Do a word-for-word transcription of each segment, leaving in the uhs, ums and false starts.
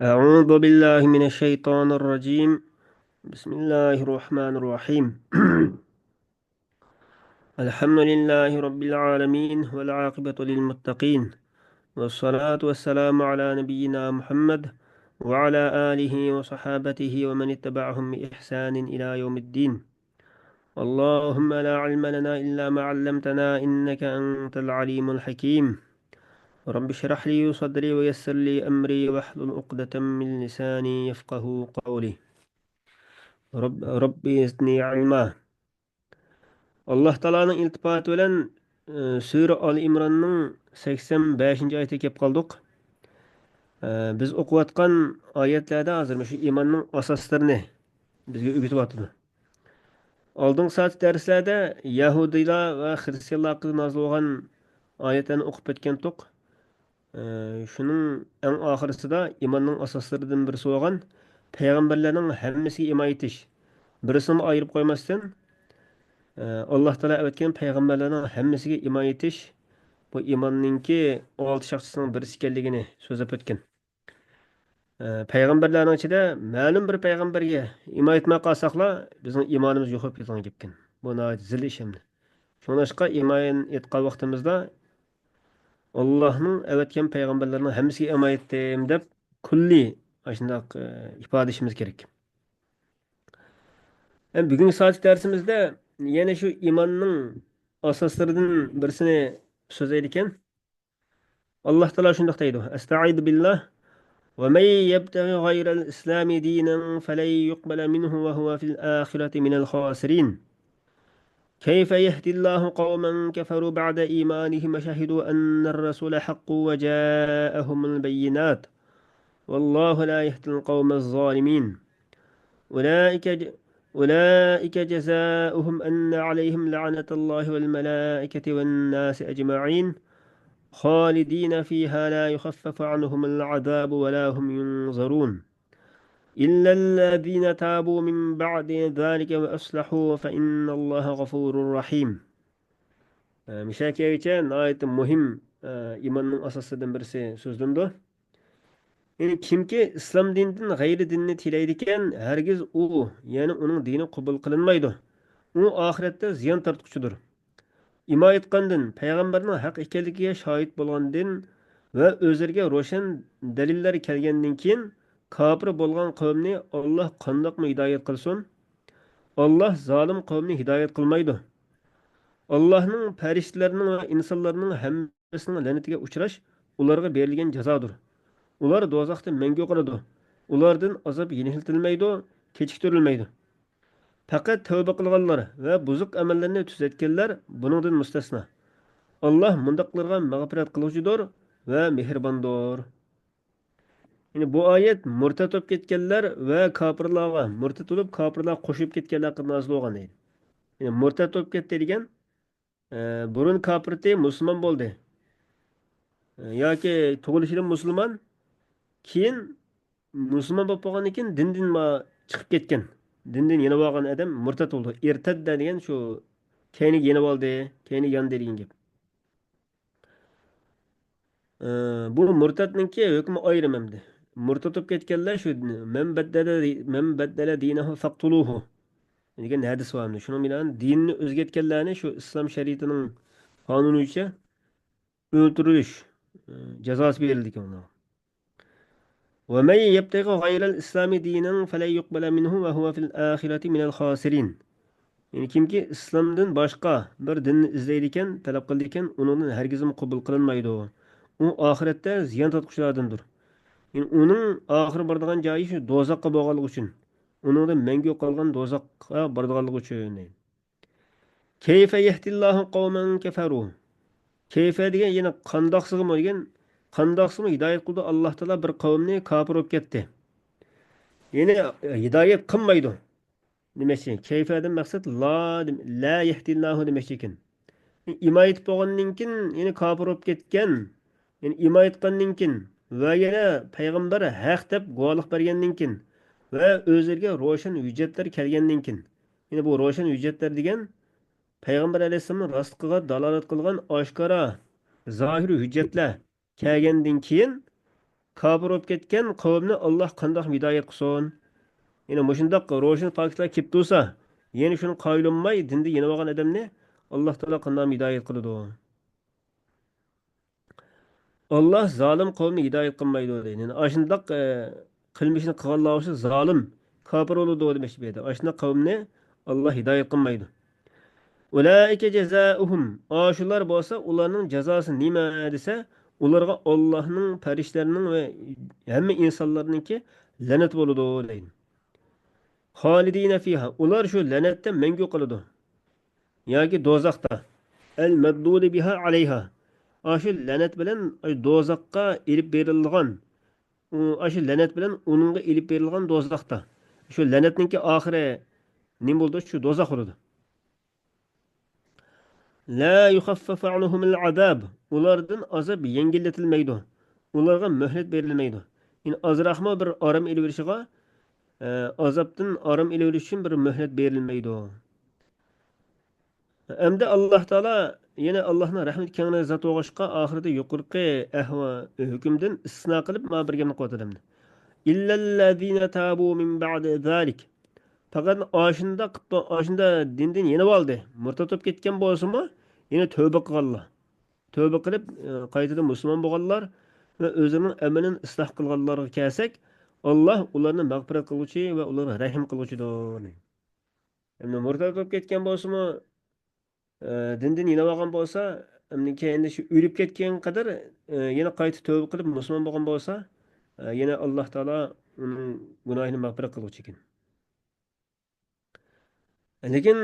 أعوذ بالله من الشيطان الرجيم. بسم الله الرحمن الرحيم. الحمد لله رب العالمين، والعاقبة للمتقين، والصلاة والسلام على نبينا محمد وعلى آله وصحابته ومن اتبعهم بإحسان إلى يوم الدين. اللهم لا علم لنا إلا ما علمتنا إنك أنت العليم الحكيم. رب اشرح لي صدري ويسر لي أمري واحلل عقدة من لساني يفقه قولي. رب، رب زدني علما. ئاللاھ تائالانىڭ ئىلتىپاتى بىلەن، ئى، سۈرە ئال ئىمراننىڭ سەكسەن بەشىنچى ئايىتىگە كەپ قالدۇق. ئى، بىز ئوقۇۋاتقان ئايەتلەردە ھازىر مۇشۇ ئىماننىڭ ئاساسلىرىنى بىزگە ئۆگىتىۋاتىدۇ. ئالدىنقى سائەت دەرسلەردە يەھۇدىيلار ۋە خىرىستىيانلار ھەققىدە نازىل بولغان ئايەتلەرنى ئوقۇپ ئۆتكەنتۇق. ئى، شۇنىڭ ئەڭ ئاخىرىسىدا ئىماننىڭ ئاساسلىرىدىن بىرسى بولغان پەيغەمبەرلەرنىڭ ھەممىسىگە ئىمان ئېيتىش، بىرسىنىمۇ ئايرىپ قويماستىن، ئى، ئاللاھ تائالا ئەۋەتكەن پەيغەمبەرلەرنىڭ ھەممىسىگە ئىمان ئېيتىش، بۇ ئىماننىڭكى ئالتە شاخسىنىڭ بىرسى ئىكەنلىكىنى سۆزلەپ ئۆتكەن. ئە، پەيغەمبەرلەرنىڭ ئىچىدە مەلۇم بىر پەيغەمبەرگە ئىمان ئېيتماي قالساقلا، بىزنىڭ ئىمانىمىز يوقاپ كېتىدىغان گەپكەن. بۇ ناھايىتى زىل ئىش ئەمدى. شۇڭلاشقا ئىمان ئېيتقان ۋاقتىمىزدا، ئاللاھنىڭ ئەۋەتكەن پەيغەمبەرلىرىنىڭ ھەممىسىگە ئىمان ئېيتتىم دەپ، كۈللىي ئاشۇنداق، ئە، ئىپادىلىشىمىز كېرەك. ھەم بۈگۈنكى سائەتلىك دەرسىمىزدە يەنە شۇ ئىماننىڭ ئاساسلىرىدىن بىرسىنى سۆزلەيدىكەن. ئاللاھ تائالا شۇنداق دەيدۇ، ئەستەئىزۇ بىللاھ، ومن يبتغ غير الإسلام دينا فلن يقبل منه وهو في الآخرة من الخاسرين. كيف يهدي الله قوما كفروا بعد إيمانهم وشهدوا أن الرسول حق وجاءهم البينات والله لا يهدي القوم الظالمين. أولئك ج-، أولئك جزاؤهم أن عليهم لعنة الله والملائكة والناس أجمعين خالدين فيها لا يخفف عنهم العذاب ولا هم ينظرون. إلا الذين تابوا من بعد ذلك وأصلحوا فإن الله غفور رحيم. ئە، مۇشۇ يەرگىچە ناھايىتى مۇھىم، ئە، ئىماننىڭ ئاساسلىرىدىن بىرسى سۆزلىنىدۇ. يەنى كىمكى ئىسلام دىنىدىن غەيرىي دىننى تىلەيدىكەن، ھەرگىز ئۇ، يەنى ئۇنىڭ دىنى قوبۇل قىلىنمايدۇ. ئۇ ئاخىرەتتە زىيان تارتقۇچىدۇر. ئىمان ئېيتقاندىن، پەيغەمبەرنىڭ ھەق ئىكەنلىكىگە شاھىت بولغاندىن ۋە ئۆزلىرىگە روشەن دەلىللەر كەلگەندىن كېيىن، كاپىر بولغان قەۋمنى ئاللاھ قانداقمۇ ھىدايەت قىلسۇن؟ ئاللاھ زالىم قەۋمنى ھىدايەت قىلمايدۇ. ئاللاھنىڭ، پەرىشتىلەرنىڭ ۋە ئىنسانلارنىڭ ھەممىسىنىڭ لەنىتىگە ئۇچراش ئۇلارغا بېرىلگەن جازادۇر. ئۇلار دوزاختا مەڭگۈ قالىدۇ. ئۇلاردىن ئازاب يېنىكلىتىلمەيدۇ، كېچىكتۈرۈلمەيدۇ. پەقەت تەۋبە قىلغانلار ۋە بۇزۇق ئەمەللىرىنى تۈزەتكەنلەر بۇنىڭدىن مۇستەسنا. ئاللاھ مۇنداقلارغا مەغپىرەت قىلغۇچىدۇر ۋە مېھرىباندۇر. يەنى بۇ ئايەت مۇرتەت بولۇپ كەتكەنلەر ۋە كاپىرلارغا، مۇرتەت بولۇپ كاپىرلارغا قوشۇلۇپ كەتكەنلەر ھەققىدە نازىل بولغان دەيدۇ. يەنى مۇرتەت بولۇپ كەتتى دېگەن، ئە، بۇرۇن كاپىر ئىدى، مۇسۇلمان بولدى. ئە، ياكى تۇغۇلۇشىدىن مۇسۇلمان، كېيىن مۇسۇلمان بولۇپ بولغاندىن كېيىن دىندىن ما-، چىقىپ كەتكەن. دىندىن يېنىۋالغان ئادەم مۇرتەت بولىدۇ. ئىرتەددە دېگەن شۇ كەينىگە يېنىۋالدى، كەينىگە ياندى دېگەن گەپ. ئى، بۇ مۇرتەتنىڭكى ھۆكمى ئايرىم ئەمدى. مۇرتەت بولۇپ كەتكەنلەر شۇ، مەن بەددەلە، مەن بەددەلە دىنەھۇ فەقتۇلۇھۇ دېگەن ھەدىس بار ئەمدى. شۇنىڭ بىلەن دىنىنى ئۆزگەرتكەنلەرنى شۇ ئىسلام شەرىئىتىنىڭ قانۇنى بويىچە ئۆلتۈرۈلۈش، ئى، جازاسى بېرىلىدىكەن ئۇلارغا. ومن يبتغ غير الإسلام دينا فلن يقبل منه وهو في الآخرة من الخاسرين. يەنى كىمكى ئىسلامدىن باشقا بىر دىننى ئىزدەيدىكەن، تەلەپ قىلىدىكەن، ئۇنىڭدىن ھەرگىزمۇ قوبۇل قىلىنمايدۇ. ئۇ ئاخىرەتتە زىيان تارتقۇچىلاردىندۇر. يەنى ئۇنىڭ ئاخىرى بارىدىغان جايى شۇ دوزاخقا بولغانلىقى ئۈچۈن، ئۇنىڭدا مەڭگۈ قالغان دوزاخقا بارىدىغانلىقى ئۈچۈن. كيف يهدي الله قوما كفروا. كيف دېگەن يەنە قانداقسىغىمۇ دېگەن، قانداقسىمۇ ھىدايەت قىلىدۇ ئاللاھ تائالا بىر قەۋمنى كاپىر بولۇپ كەتتى. يەنى ھىدايەت قىلمايدۇ دېمەكچى. كيفدىن مەقسەت لا، لا يهدي الله دېمەكچى ئىكەن. ئىمان ئېيتىپ بولغاندىن كېيىن يەنە كاپىر بولۇپ كەتكەن، يەنى ئىمان ئېيتقاندىن كېيىن ۋە يەنە پەيغەمبەر ھەق دەپ گۇۋاھلىق بەرگەندىن كېيىن ۋە ئۆزلىرىگە روشەن ھۆججەتلەر كەلگەندىن كېيىن، يەنى بۇ روشەن ھۆججەتلەر دېگەن پەيغەمبەر ئەلەيھىسسالامنىڭ راستلىقىغا دالالەت قىلغان ئاشكارا، زاھىرىي ھۆججەتلەر كەلگەندىن كېيىن كاپىر بولۇپ كەتكەن قەۋمنى ئاللاھ قانداق ھىدايەت قىلسۇن؟ يەنى مۇشۇنداق روشەن پاكىتلار كېلىپ تۇرسا، يەنە شۇنىڭغا قايىل بولماي، دىندىن يېنىۋالغان ئادەمنى ئاللاھ تائالا قانداق ھىدايەت قىلىدۇ؟ ئاللاھ زالىم قەۋمنى ھىدايەت قىلمايدۇ دەيدۇ. يەنى ئاشۇنداق، ئە، قىلمىشنى قىلغانلار ئاشۇ زالىم، كاپىر بولىدۇ دېمەكچى بۇ يەردە. ئاشۇنداق قەۋمنى ئاللاھ ھىدايەت قىلمايدۇ. ئۇلائىكە جازاؤھۇم. ئاشۇلار بولسا، ئۇلارنىڭ جازاسى نېمە دېسە، ئۇلارغا ئاللاھنىڭ، پەرىشتىلەرنىڭ ۋە ھەممە ئىنسانلارنىڭكى لەنەت بولىدۇ دەيدۇ. خالىدىنە فىھا. ئۇلار شۇ لەنەتتە مەڭگۈ قالىدۇ. ياكى دوزاختا. ئەل مەددۇدى بىھا ئەلەيھا. ئاشۇ لەنەت بىلەن، ئاشۇ دوزاخقا ئېلىپ بېرىلغان، ئۇ، ئاشۇ لەنەت بىلەن ئۇنىڭغا ئېلىپ بېرىلغان دوزاختا. شۇ لەنەتنىڭكى ئاخىرى نېمە بولىدۇ؟ شۇ دوزاخ بولىدۇ. لا يخفف عنهم العذاب. ئۇلاردىن ئازاب يەڭگىللىتىلمەيدۇ. ئۇلارغا مۆھلەت بېرىلمەيدۇ. يەنى ئازراقمۇ بىر ئارام ئېلىۋېلىشىغا، ئە، ئازابتىن ئارام ئېلىۋېلىش ئۈچۈن بىر مۆھلەت بېرىلمەيدۇ. ئەمدى ئاللاھ تائالا يەنە ئاللاھنىڭ رەھمىتى كەڭرى زات بولغاچقا، ئاخىرىدا يۇقىرىقى ئەھۋا-، ھۆكۈمدىن ئىستىسنا قىلىپ، مانا بىر گەپنى قىلىۋاتىدۇ ئەمدى. إلا الذين تابوا من بعد ذلك. پەقەت ئاشۇنداق قىپتۇ، ئاشۇنداق دىندىن يېنىۋالدى، مۇرتەت بولۇپ كەتكەن بولسىمۇ، يەنە تۆبە قىلغانلار. تۆبە قىلىپ، ئە، قايتىدىن مۇسۇلمان بولغانلار ۋە ئۆزلىرىنىڭ ئەمىلىنى ئىسلاھ قىلغانلارغا كەلسەك، ئاللاھ ئۇلارنى مەغپىرەت قىلغۇچى ۋە ئۇلارغا رەھىم قىلغۇچىدۇر. ئەمدى مۇرتەت بولۇپ كەتكەن بولسىمۇ، ئە، دىندىن يېنىۋالغان بولسا، ئەمدى كەينىدە شۇ ئۆلۈپ كەتكەن قەدەر، ئە، يەنە قايتا تۆبە قىلىپ مۇسۇلمان بولغان بولسا، ئە، يەنە ئاللاھ تائالا ئۇنىڭ گۇناھىنى مەغپىرەت قىلغۇچى ئىكەن. لېكىن،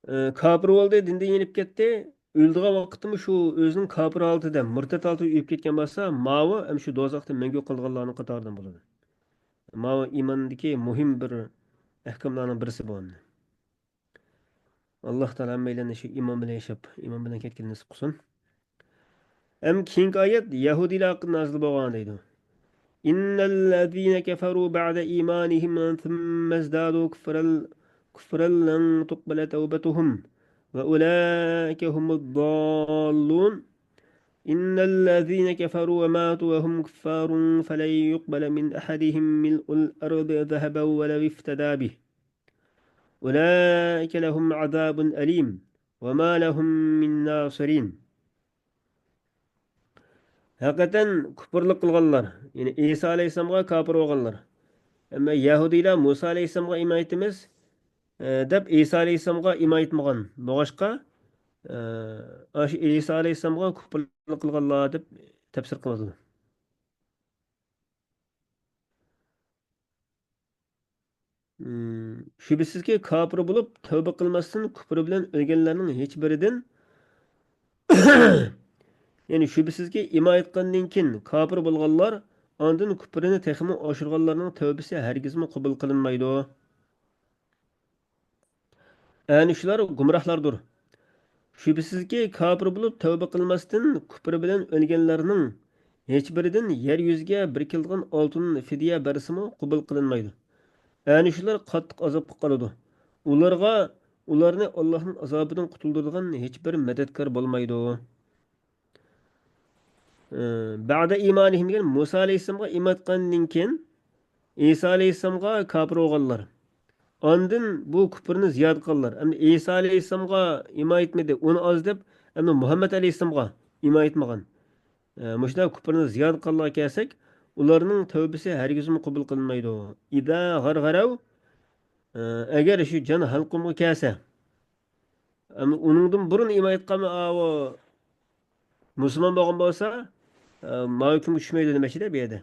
ئە، كاپىر بولدى، دىندىن يېنىپ كەتتى. ئۆلىدىغان ۋاقىتتىمۇ شۇ ئۆزىنىڭ كاپىر ھالىتىدە، مۇرتەت ھالىتىدە ئۆلۈپ كەتكەن بولسا، ماۋۇ ھەم شۇ دوزاختا مەڭگۈ قالىدىغانلارنىڭ قاتارىدىن بولىدۇ. ماۋۇ ئىماندىكى مۇھىم بىر ئەھكاملارنىڭ بىرسى بۇ. ئاللاھ تائالا ھەممەيلەننى شۇ ئىمان بىلەن ياشاپ، ئىمان بىلەن كەتكىلى نېسىپ قىلسۇن. ھەم كېيىنكى ئايەت يەھۇدىيلار ھەققىدە نازىل بولغان دەيدۇ. إن الذين كفروا بعد إيمانهم ثم ازدادوا كفرا، كفرا لن تقبل توبتهم وأولئك هم الضالون. إن الذين كفروا وماتوا وهم كفار فلن يقبل من أحدهم ملء الأرض ذهبا ولو افتدى به. أولئك لهم عذاب أليم وما لهم من ناصرين. ھەقىقەتەن كۇپۇرلۇق قىلغانلار، يەنى ئىسا ئەلەيھىسسالامغا كاپىر بولغانلار. ئەمما يەھۇدىيلار مۇسا ئەلەيھىسسالامغا ئىمان ئېيتىمىز، ئە، دەپ ئىسا ئەلەيھىسسالامغا ئىمان ئېيتمىغان بولغاچقا، ئە، ئاشۇ ئىسا ئەلەيھىسسالامغا كۇپۇرلۇق قىلغانلار دەپ تەپسىر قىلىۋاتىدۇ. ئىم، شۈبھىسىزكى، كاپىر بولۇپ، تەۋبە قىلماستىن كۇپرى بىلەن ئۆلگەنلەرنىڭ ھېچبىرىدىن، يەنى شۈبھىسىزكى، ئىمان ئېيتقاندىن كېيىن كاپىر بولغانلار، ئاندىن كۇپرىنى تېخىمۇ ئاشۇرغانلارنىڭ تەۋبىسى ھەرگىزمۇ قوبۇل قىلىنمايدۇ. ئەنە شۇلار گۇمراھلاردۇر. شۈبھىسىزكى، كاپىر بولۇپ تەۋبە قىلماستىن كۇپرى بىلەن ئۆلگەنلەرنىڭ ھېچبىرىدىن يەر يۈزىگە بىر كىلوگرام ئالتۇن فىدىيە بەرسىمۇ قوبۇل قىلىنمايدۇ. ئەنە شۇلار قاتتىق ئازابقا قالىدۇ. ئۇلارغا، ئۇلارنى ئاللاھنىڭ ئازابىدىن قۇتۇلدۇرىدىغان ھېچبىر مەدەتكار بولمايدۇ. ئى، بەئدە ئىمانىھىم دېگەن مۇسا ئەلەيھىسسالامغا ئىمان ئېيتقاندىن كېيىن، ئىسا ئەلەيھىسسالامغا كاپىر بولغانلار. ئاندىن بۇ كۇپرىنى زىيادە قىلغانلار. ئەمدى ئىسا ئەلەيھىسسالامغا ئىمان ئېيتمىدى، ئۇنى ئاز دەپ، ئەمدى مۇھەممەد ئەلەيھىسسالامغا ئىمان ئېيتمىغان. ئى، مۇشۇنداق كۇپرىنى زىيادە قىلغانلارغا كەلسەك، ئۇلارنىڭ تەۋبىسى ھەرگىزمۇ قوبۇل قىلىنمايدۇ. ئىزا غەرغەرەۋ، ئى، ئەگەر شۇ جان ھەلقۇمغا كەلسە، ئەمما ئۇنىڭدىن بۇرۇن ئىمان ئېيتقان ئاۋۇ مۇسۇلمان بولغان بولسا، ئە، ماۋۇ ھۆكۈمگە چۈشمەيدۇ دېمەكچىدە بۇ يەردە.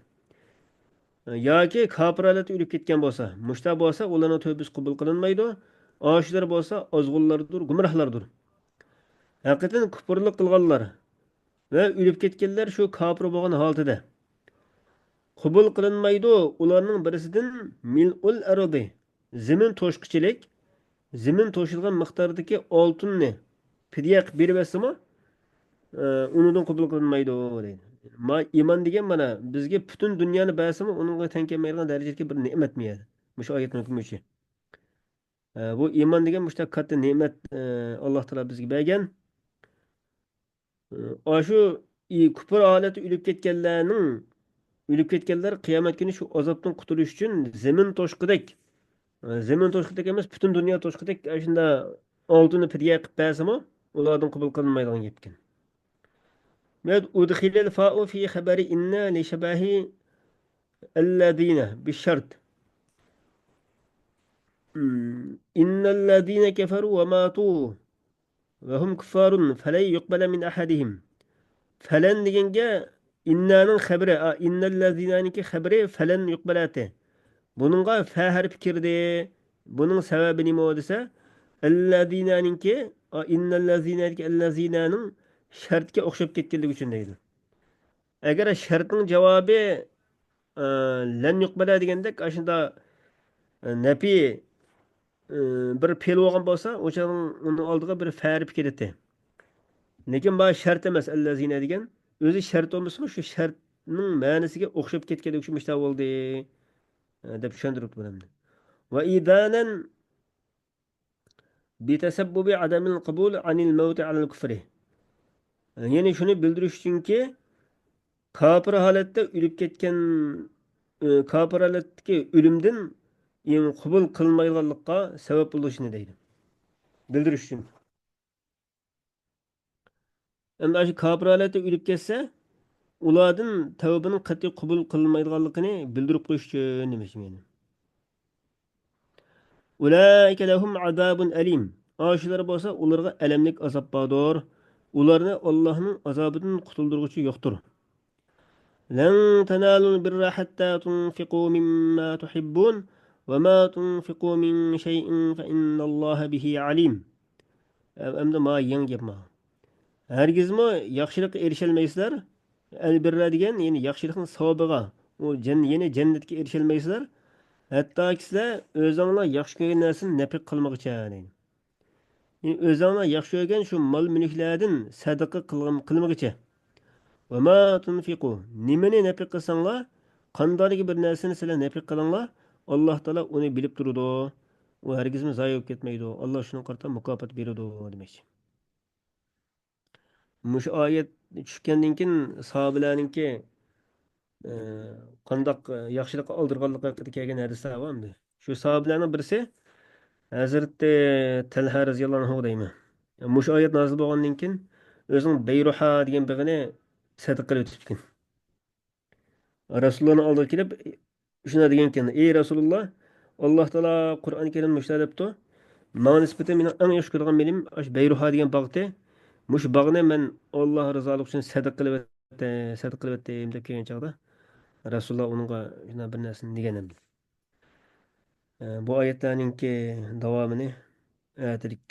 ئە، ياكى كاپىر ھالەتتە ئۆلۈپ كەتكەن بولسا، مۇشۇنداق بولسا ئۇلارنىڭ تەۋبىسى قوبۇل قىلىنمايدۇ. ئاشۇلار بولسا ئازغۇنلاردۇر، گۇمراھلاردۇر. ھەقىقەتەن كۇپۇرلۇق قىلغانلار ۋە ئۆلۈپ كەتكەنلەر شۇ كاپىر بولغان ھالىتىدە. قوبۇل قىلىنمايدۇ ئۇلارنىڭ بىرسىدىن مىلئۇل ئەرزى، زېمىن توشقۇچىلىك، زېمىن توشىدىغان مىقداردىكى ئالتۇننى پىدىيە قىلىپ بېرىۋەتسىمۇ، ئە، ئۇنىڭدىن قوبۇل قىلىنمايدۇ دەيدۇ. ما-، ئىمان دېگەن مانا بىزگە پۈتۈن دۇنيانى بەرسىمۇ ئۇنىڭغا تەڭ كەلمەيدىغان دەرىجىدىكى بىر نېمەت بۇ يەردە. مۇشۇ ئايەتنىڭ ھۆكمى شۇ. ئە، بۇ ئىمان دېگەن مۇشۇنداق كاتتا نېمەت، ئە، ئاللاھ تائالا بىزگە بەرگەن. ئاشۇ ئى-، كۇپۇر ھالەتتە ئۆلۈپ كەتكەنلەرنىڭ ئۆلۈپ كەتكەنلەر قىيامەت كۈنى شۇ ئازابتىن قۇتۇلۇش ئۈچۈن زېمىن توشقۇدەك، ئە، زېمىن توشقۇدەك ئەمەس، پۈتۈن دۇنيا توشقۇدەك ئاشۇنداق ئالتۇننى پىدىيە قىلىپ بەرسىمۇ، ئۇلاردىن قوبۇل قىلىنمايدىغان گەپكەن. مەد ئۇدخىلەل فاءۇ في خبر إن لشبه الذين بالشرط. إن الذين كفروا وماتوا وهم كفار فلن يقبل من أحدهم. فلن دېگەنگە ئىننانىڭ خەبىرى، ئا، ئىننەللەزىنانىڭكى خەبىرى فەلەن يۇقبەلەتى. بۇنىڭغا فە ھەرپى كىردى. بۇنىڭ سەۋەبى نېمە دېسە، ئەللەزىنانىڭكى، ئا، ئىننەللەزىنەدىكى ئەللەزىنانىڭ شەرتكە ئوخشاپ كەتكەنلىكى ئۈچۈن دەيدۇ. ئەگەر شەرتنىڭ جاۋابى، ئە، لەن يۇقبەلە دېگەندەك، ئاشۇنداق، ئە، نەپى، ئە، بىر پېئىل بولغان بولسا، ئۇ چاغنىڭ ئۇنىڭ ئالدىغا بىر فە ھەرپى كېلەتتى. لېكىن بۇ شەرت ئەمەس، ئەللەزىنە دېگەن. ئۆزى شەرت بولمىسىمۇ، شۇ شەرتنىڭ مەنىسىگە ئوخشاپ كەتكەنلىكى ئۈچۈن مۇشۇنداق بولدى، ئە، دەپ چۈشەندۈرۈپتۇ بۇنى. ۋە ئىدانەن بىتەسەببۇبى ئادەمىل قوبۇل ئەنىل مەۋتى ئەلەل كۇفرى. يەنى شۇنى بىلدۈرۈش ئۈچۈنكى، كاپىر ھالەتتە ئۆلۈپ كەتكەن، ئى، كاپىر ھالەتتىكى ئۆلۈمدىن، يەنى قوبۇل قىلىنمايدىغانلىققا سەۋەب بولۇشىنى دەيدۇ. بىلدۈرۈش ئۈچۈن. ئەمدى ئاشۇ كاپىر ھالەتتە ئۆلۈپ كەتسە، ئۇلاردىن تەۋبىنىڭ قەتئىي قوبۇل قىلىنمايدىغانلىقىنى بىلدۈرۈپ قويۇش ئۈچۈن دېمەكچى مەن. ئۇلائىكە لەھۇم ئازابۇن ئەلىم. ئاشۇلار بولسا ئۇلارغا ئەلەملىك ئازاب باردۇر. ئۇلارنى ئاللاھنىڭ ئازابىدىن قۇتۇلدۇرغۇچى يوقتۇر. لەن تەنالۇل بىررە ھەتتا تۇنفىقۇ مىمما تۇھىببۇن ۋە ما تۇنفىقۇ مىن شەيئىن فەئىننەللاھە بىھى ئەلىم. ئەمدى ما يېڭى گەپ ما. ھەرگىزمۇ ياخشىلىققا ئېرىشەلمەيسىلەر. ئەلبىررە دېگەن، يەنى ياخشىلىقنىڭ ساۋابىغا، ئۇ جەن-، يەنى جەننەتكە ئېرىشەلمەيسىلەر. ھەتتاكى سىلەر ئۆزۈڭلار ياخشى كۆرگەن نەرسىنى نەپىقە قىلمىغىچە دەيدۇ. يەنى ئۆزۈڭلار ياخشى كۆرگەن شۇ مال-مۈلۈكلەردىن سەدىقە قىلغان، قىلمىغىچە. ۋە ما تۇنفىقۇ، نېمىنى نەپىقە قىلساڭلار، قانداقكى بىر نەرسىنى سىلەر نەپىقە قىلىڭلار، ئاللاھ تائالا ئۇنى بىلىپ تۇرىدۇ. ئۇ ھەرگىزمۇ زايە بولۇپ كەتمەيدۇ. ئاللاھ شۇنىڭغا قارىتا مۇكاپات بېرىدۇ دېمەكچى. مۇشۇ ئايەت چۈشكەندىن كېيىن ساھابىلەرنىڭكى، ئە، قانداق ياخشىلىققا ئالدىرىغانلىقى ھەققىدە كەلگەن ھەدىسلەر بار ئەمدى. شۇ ساھابىلەرنىڭ بىرسى ھەزرىتى تەلھە رەزىياللاھۇ ئەنھۇ دەيمەن. مۇشۇ ئايەت نازىل بولغاندىن كېيىن ئۆزىنىڭ بەيرۇھا دېگەن بېغىنى سەدىقە قىلىۋېتىپتىكەن. رەسۇلۇللانىڭ ئالدىغا كېلىپ، شۇنداق دېگەنكەن، ئى رەسۇلۇللا، ئاللاھ تائالا قۇرئان كەرىمدە مۇشۇنداق دەپتۇ، ماڭا نىسبەتەن مېنىڭ ئەڭ ياخشى كۆرىدىغان مېلىم ئاشۇ بەيرۇھا دېگەن باغتى، مۇشۇ باغنى مەن ئاللاھ رىزالىقى ئۈچۈن سەدىقە قىلىۋەتتىم، سەدىقە قىلىۋەتتىم دەپ كەلگەن چاغدا، رەسۇلۇللا ئۇنىڭغا شۇنداق بىر نەرسىنى دېگەن ئەمدى. ئە، بۇ ئايەتلەرنىڭكى داۋامىنى ئەتىلىك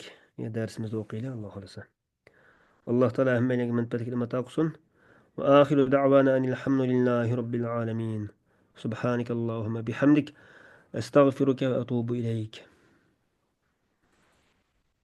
دەرسىمىزدە ئوقۇيلى، ئاللاھ خالىسا. ئاللاھ تائالا ھەممەيلەنگە مەنپەئەتلىك ئىلىم ئاتا قىلسۇن. وآخر دعوانا أن الحمد لله رب العالمين. سبحانك اللهم بحمدك، أستغفرك وأتوب إليك.